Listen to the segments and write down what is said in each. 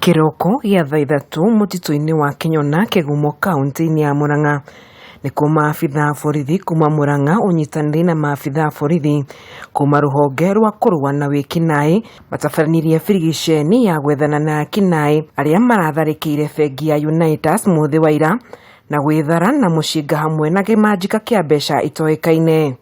Kĩroko gĩa thaa 3 mũtitũ-inĩ wa Kĩnyona, Kĩgumo, kaunti-inĩ ya Murang'a nĩkuo maabitha a borithi kuma Murang'a ũnyitanĩri na maabitha a borithi kuma rũhonge rwa kũrũa na wĩkinaĩ matabanirie birigiceni ya gwethana na ekinaĩ arĩa maratharĩkĩire bengi ya Unitas mũthĩ wa ira na gwĩthara na mũcinga hamwe na kĩmanjĩka kĩa mbeca itoĩkaine.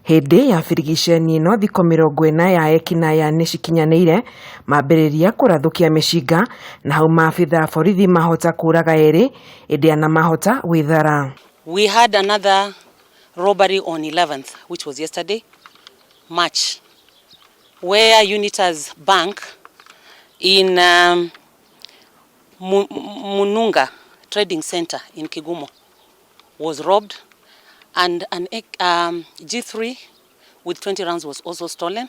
Hĩndĩ ya birigiceni ĩno thikũ 40 ya ekinaĩ aya nĩcikinyanĩire mambĩrĩria kũrathũkia mĩcinga na hau maabitha a borithi mahota kũraga erĩ ĩndĩ ana mahota gwĩthara. We had another robbery on 11th, which was yesterday, March, where Unitas Bank in Mununga Trading Center in Kigumo was robbed, and an G3 with 20 rounds was also stolen,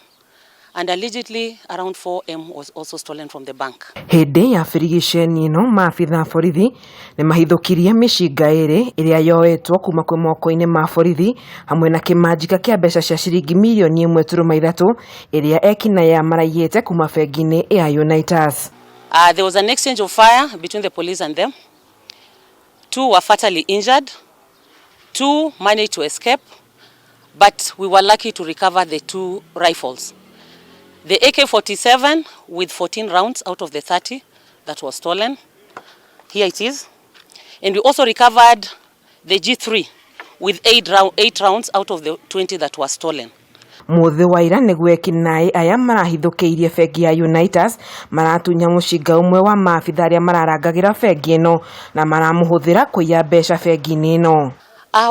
and allegedly around 4M was also stolen from the bank. Hĩndĩ ya birigiceni ĩno maabitha a borithi nĩmahithũkirie mĩcinga ĩrĩ ĩrĩa yoetwo kuma kwĩ moko-inĩ ma borithi hamwe na kĩmanjĩka kĩa mbeca cia ciringi mirioni 1.3 ĩrĩa ekinaĩ maraiyĩte kuma bengi-inĩ ya Unitas. There was an exchange of fire between the police and them. 2 were fatally injured, 2 managed to escape, but we were lucky to recover the 2 rifles. The AK-47 with 14 rounds out of the 30 that was stolen. Here it is. And we also recovered the G3 with 8 rounds out of the 20 that were stolen. Mũthĩ wa ira nĩguo ekinaĩ aya marahithũkĩirie bengi ya Unitas maratunya mũcinga ũmwe wa maabitha arĩa mararangagĩra bengi ĩno na maramũhũthĩra kũiya mbeca bengi-inĩ ĩno.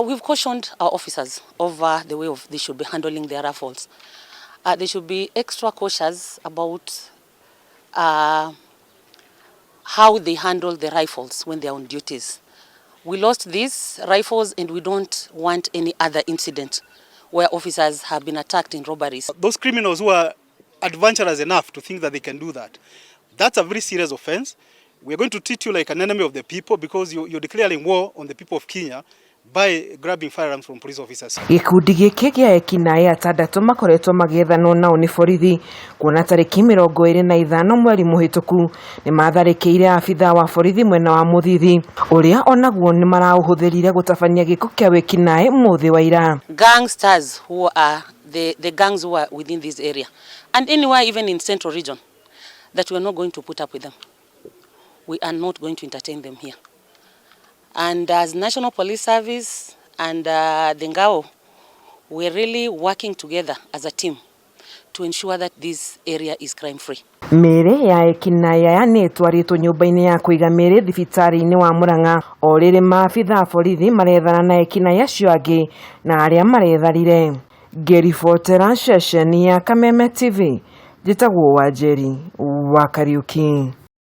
We've cautioned our officers over the way of they should be handling their rifles. They should be extra cautious about how they handle the rifles when they are on duties. We lost these rifles and we don't want any other incident where officers have been attacked in robberies. Those criminals who are adventurous enough to think that they can do that, that's a very serious offense. We are going to treat you like an enemy of the people because you're declaring war on the people of Kenya by grabbing firearms from police officers. Gĩkundi gĩkĩ gĩa ekinaĩ atandatũ makoretwo magĩethanwo nao nĩ borithi kuona tarĩki 25 mweri mũhĩtũku nĩmatharĩkĩire abithaa wa borithi mwena wa Mũthithi ũrĩa onaguo nĩmaraũhũthĩrire gũtabania gĩko kĩa wĩkinaĩ mũthĩ wa ira. Gangsters who are the gangs who are within this area and anywhere even in Central region, that we are not going to put up with them. We are not going to entertain them here. And as National Police Service and the Ngao, we're really working together as a team to ensure that this area is crime-free. Mĩĩrĩ ya ekinaĩ aya nĩ ĩtwarĩtwo nyũmba-inĩ ya kũiga mĩĩrĩ thibitarĩ-inĩ wa Murang'a o rĩrĩ maabitha a borithi marethana na ekinaĩ acio angĩ na arĩa maretharire. Ngĩribotera ceceni ya Kameme TV, njĩtagwo Wanjeri wa Kariuki.